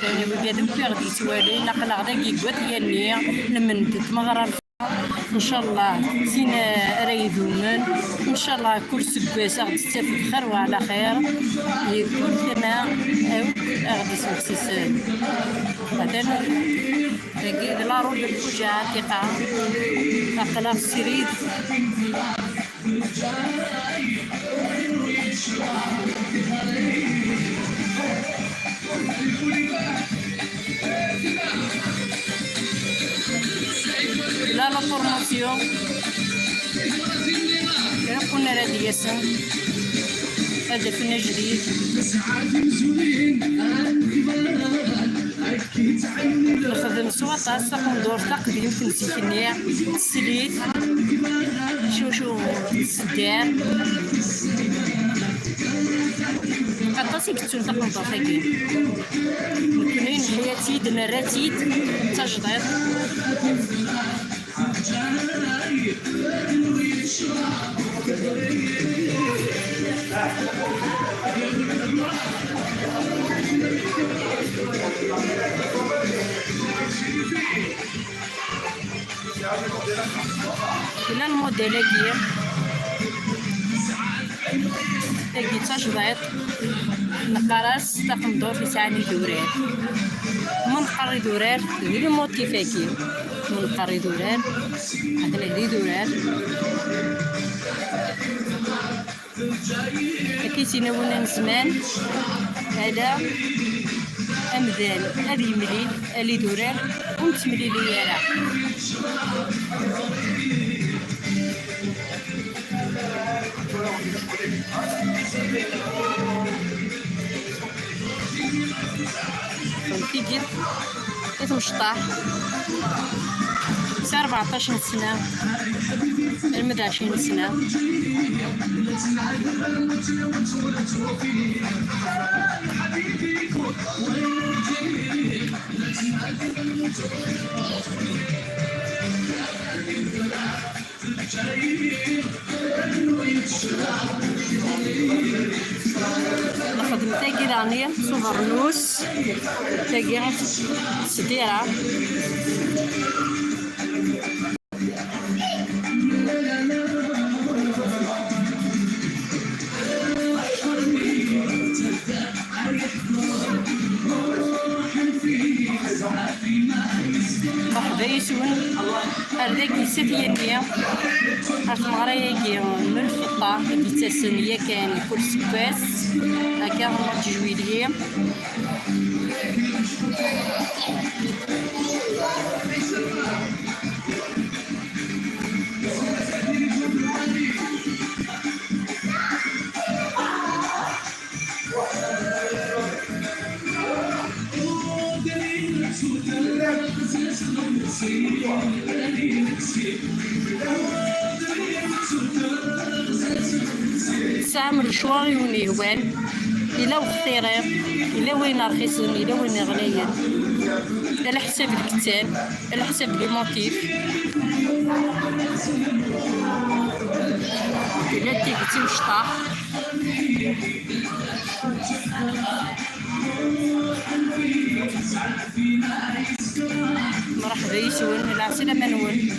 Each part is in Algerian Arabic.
وكذا غادي يتوالي نقلا غدا كيقوات ياني لمن تمغرب ان شاء الله سينا رايدومن ان شاء الله كل سكواس غادي تستافد خير وعلى خير كل كما او غادي سمكسس هذا داكي لا روب الفوجة عتيقة أقلا السريد لا لا فورماسيون كنا راه دياسن هذا فينا جديد. نخدم سواطاس تقندور تقديم في نسيكنيا السليت شو شو السدار عطاسي كتون تقندور تاكي نكونين حياتي دنراتيد تجديد. إلى الموديل هاكي هاكي تجديد نقراس تقندور في ساعة دورار منقري دورار ديري الموتيف هاكي منقري دورار هذا دي دورار هاكي تيناونا من زمان هذا أمذال هذه مليل اللي دورار ونتملي لي راه فهمتي كيف مشطاح 14 سنة المدى 20 سنة. نخدم تاكي داني صوفرنوس تاكي سديرة. مرحبا يسون هذاك يسافيني عرفت مغرياكي من الفطة كي تاسن كان كل سكاس هكا هما تجويلي. ساعة من الشوار يوني هوان إلا وختيري إلا وين رخيص إلا وين غليين على حساب الكتان على حساب لي موتيف إلا تيكتي مشطاح. مرحبا يسون العسلامة نون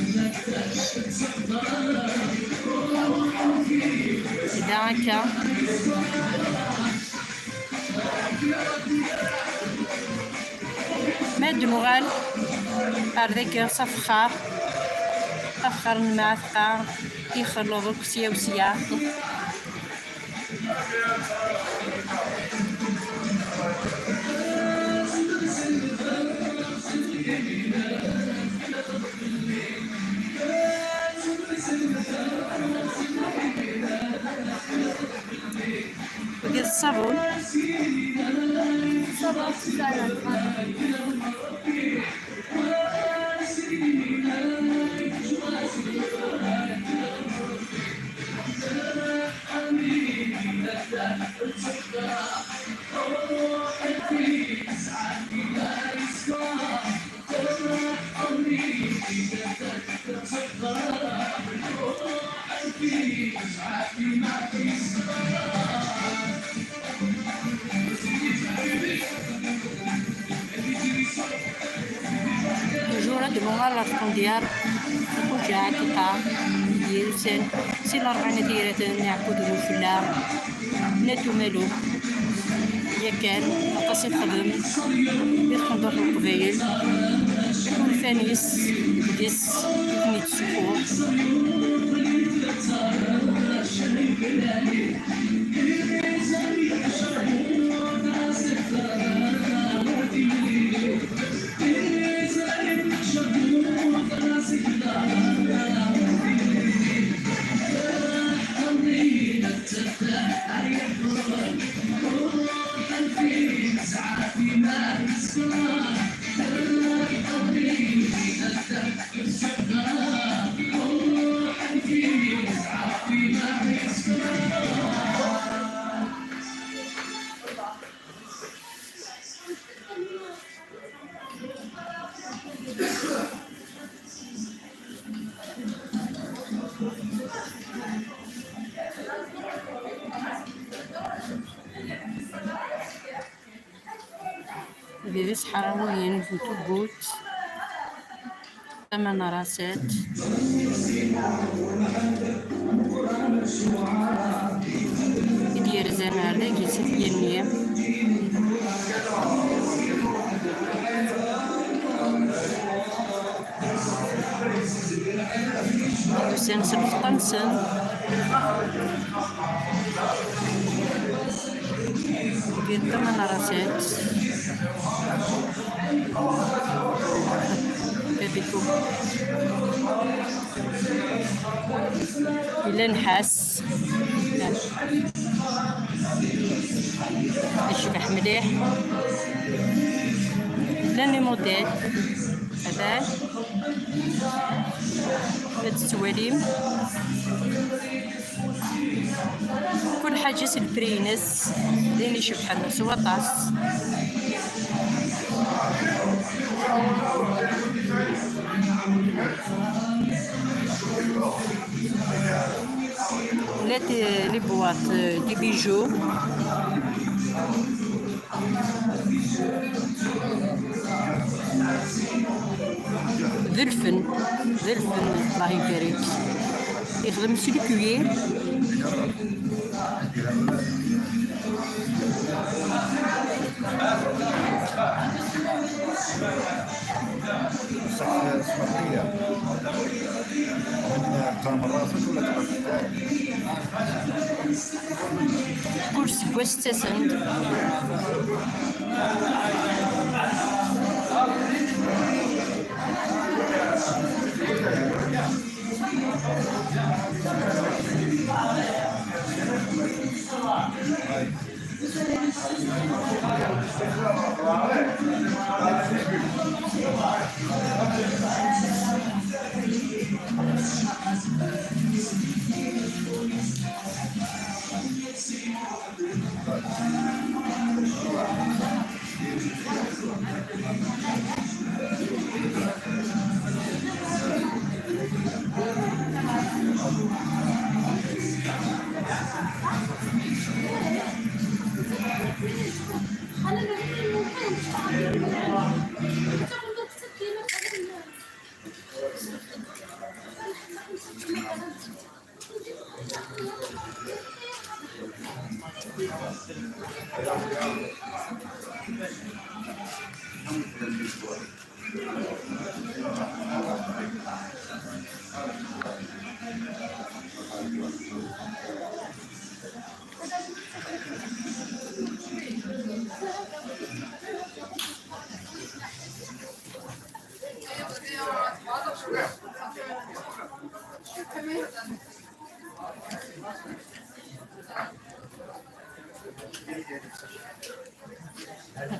إذا هكا ما دموغال أرذاك صفخار أفخر المعثقة يخلو كسيا وسيا. وديال الصابون دلو على ديار وجاع تقع يوسن سي الأربعة نتيرة نعبد فلا نتو مالو يا كان قصي خدم يدخل دور القبايل يكون فانيس ديس يتسكو. ذي صحراويين في توغوت ثمان راسات يدير زمان لاكي ستينية سن سلفطنسن ديال ثمان راسات بابيكو إلا نحاس الشبح مليح لا لي موديل هذا هاد السواليم كل حاجة سلبرينس لين يشبح سوا طاس. ولات les boîtes des bijoux ذي الفن ذي الفن الله يبارك يخدم c'est le cuir. كل سبوة 6 سنت.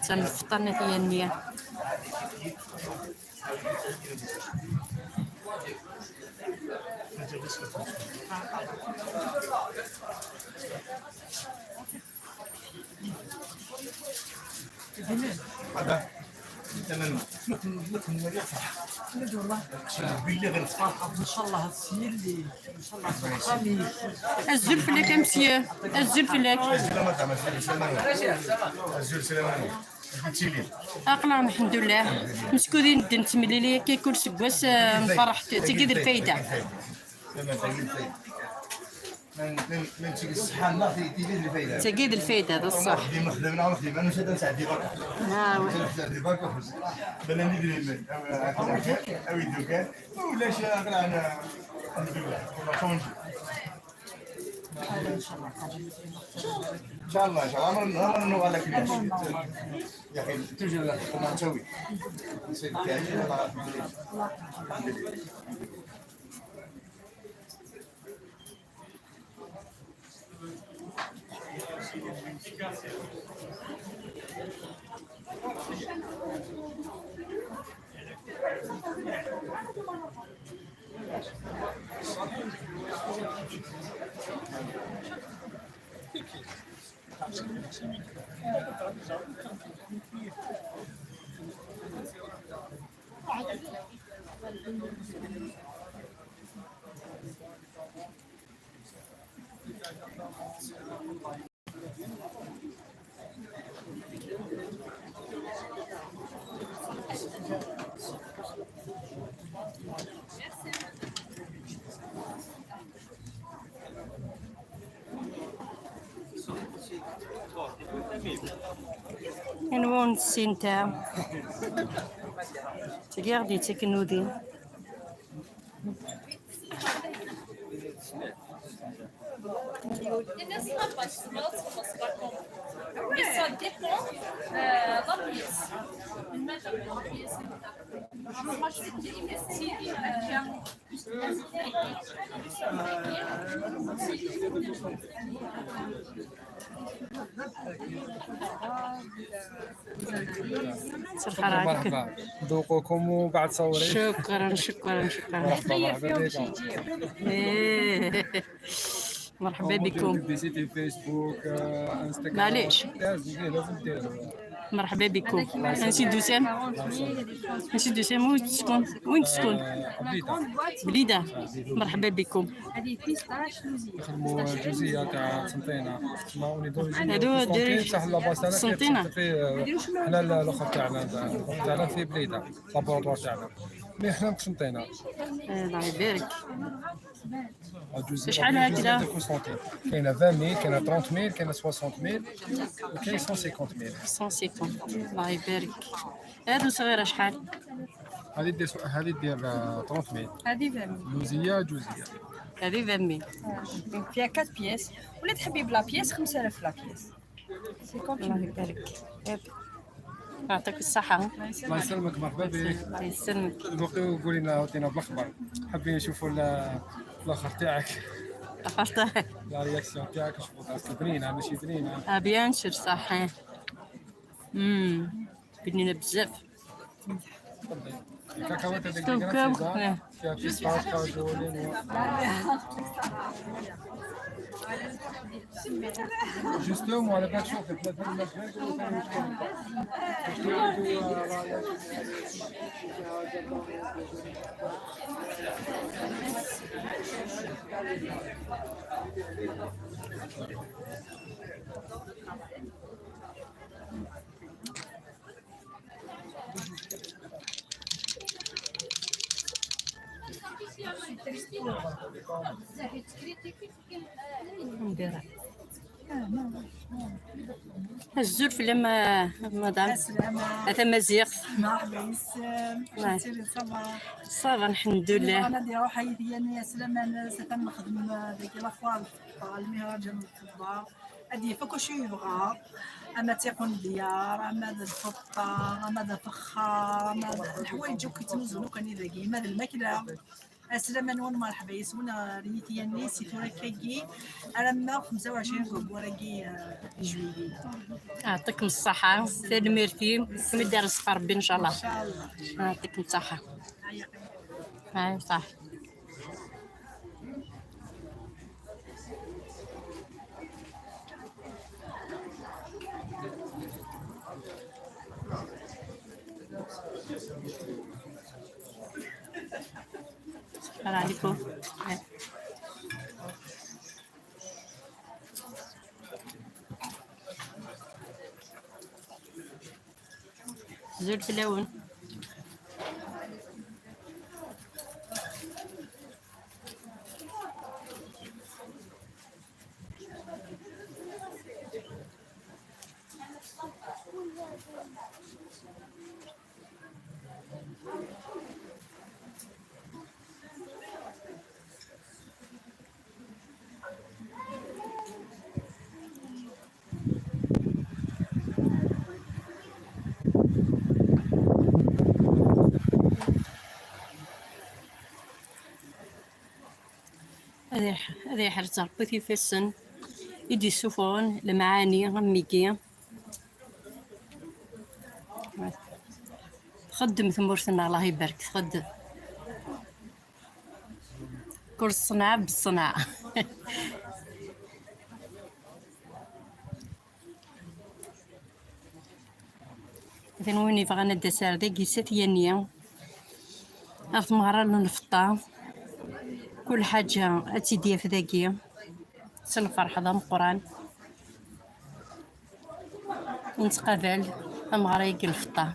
الفطانة ديالنا. هذا تمام. ان شاء الله هذا السي اللي ان شاء الله سبحاني. الزول فلاك مسيو، الزول فلاك. الزول سلاماني. اقنا الحمد لله مسكودين ندن تمليلية كي كل سكواس نفرح تقيد الفايدة. تمام تقيد الفايدة. من تشيك الصحة ما تيجي الفايدة. تقيد الفايدة هذا الصح. خدمة خدمنا ونخدم انا مشيت نساعد برك. ها وي. نساعد برك وخرج. بلا ندير او الدكان ولا شي انا الحمد لله كونجي. ان شاء الله ان شاء الله امر نوغ على كل شيء. يا اخي توجد ما نسوي. نسوي كامل الحمد لله. الحمد لله. نون السنتا تقاردي تكنودي. الناس ما باش تخلص par contre. Mais ça dépend la pièce. من ماذا la pièce. Moi, je suis الخير عليك. مرحبا، ذوقكم وبعد صوري. شكرا شكرا شكرا. مرحبا مرحبا بكم. إيه. مرحبا بكم. publicité فيسبوك، انستغرام. معليش. لازم لازم ديروا. مرحبا بكم. نسيت دوسام، نسيت دوسام. وين تسكن؟ وين تسكن؟ بليده. بليده. مرحبا بكم. هذه pistache لوزيه. نخدموا الجوزية تاع قسنطينه تسمى on est d'origine هادو ديري بصح la base تاعنا في قسنطينة. في حنا الاخر تاعنا الاخر تاعنا في بليده، laboratoire تاعنا، mais حنا من قسنطينه. الله يبارك. الجوزية شحال هكذا؟ قسنطين كاينه 20 mille، كاينه 30 mille، كاينه 60 mille، وكاين 150 mille. 150. الله يبارك. هادو صغيرة شحال؟ هذه دير 30 mille. هذه 20. لوزيه جوزيه. هذه 20. فيها 4 pièces ولا تحبي بلا pièce 5000 la pièce. c'est comme الله يبارك. يعطيك الصحة. الله يسلمك، مرحبا بك. الله يسلمك. ذوقي وقولي لنا، عطينا بالاخبار، حابين نشوفوا الاخر تاعك. عرفت. la réaction تاعك، نشوفوا est-ce que بنينه ماشي بنينه. اه bien sûr صح. بنينة بزاف. تفضلي الكاكاوات هذيك. كاوكاو. فيها pistache، cajou، les noix. justement على بالك شوف البلاد الناس ما يقولوا ثاني مشكل باش عنده رايات. نديرها الزلف لما مدام. السلامة. هذا مزيغ. مرحبا يسلم. الله. سيري ça va؟ ça va الحمد لله. انا ديرو حيدي يا سلام، انا سيتم نخدم ديك la foire الفضة، المهرجان الفضة هادي فكل شي يبغى، اما تيقون الديار، اما الفضة، اما الفخار، اما الحوايج كيتنزلوا كان ذاكي ما الماكلة. السلامة نون مرحبا يسونا ريتي الناس كي انا 25 كوكوراكي juillet. يعطيكم الصحة تنميرتي كما رزق ربي إن شاء الله. ان شاء الله. يعطيكم الصحة. هاي صح. السلام عليكم. Azul fell-awen. Ad iḥrez Rebbi tifassen i d-issufɣen lemɛani am wigi. Txeddem tmurt-nneɣ, Allah ibarek, txeddem. Kul ṣṣenɛa b-ṣṣenɛa. Atan win yebɣan ad d-tas ar dagi s At Yanni, ar tmeɣra n lfeṭṭa, kul ḥaǧa ad tt-id-yaf dagi, s lferḥ d ameqqran. Nettqabal tameɣra-agi n lfeṭṭa.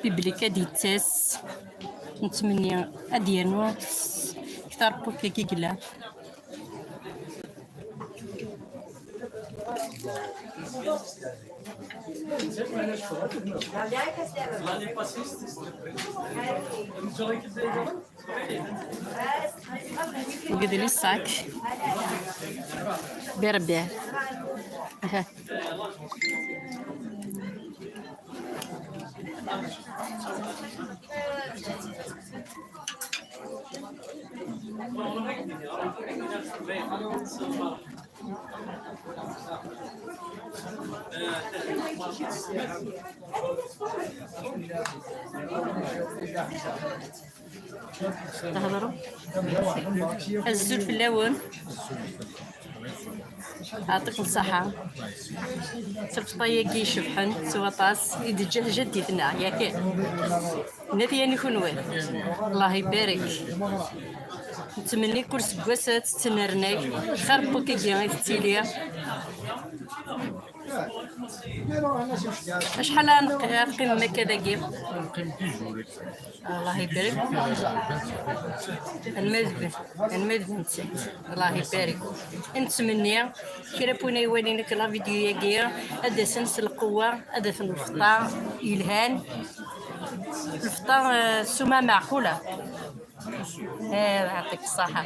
Public ad d-yettas, nettmenni ad d-yernu kter n wakka i yella. Wigi d les sacs. Berbère. Thedreḍ? Azul fell-awen. Ɛṭikum ṣṣaḥa. Lfeṭṭa-agi icebḥen s waṭas i d-teǧǧa tjaddit-nneɣ, yak? Nat yani kunwi. Allah ibarek. Nettmenni kul seggas ad tettnernay. Xir n wakk-agi i tettili. Acḥal ara neqqimem akka dagi? Allah ibarek. Alma d 27. Allah ibarek. Nettmenni kra n win ay iwalin akka la vidéo-agi ad d-asen s lqewwa, ad afen lfeṭṭa yelhan. Lfeṭṭa ssuma meɛqula. يعطيك الصحة.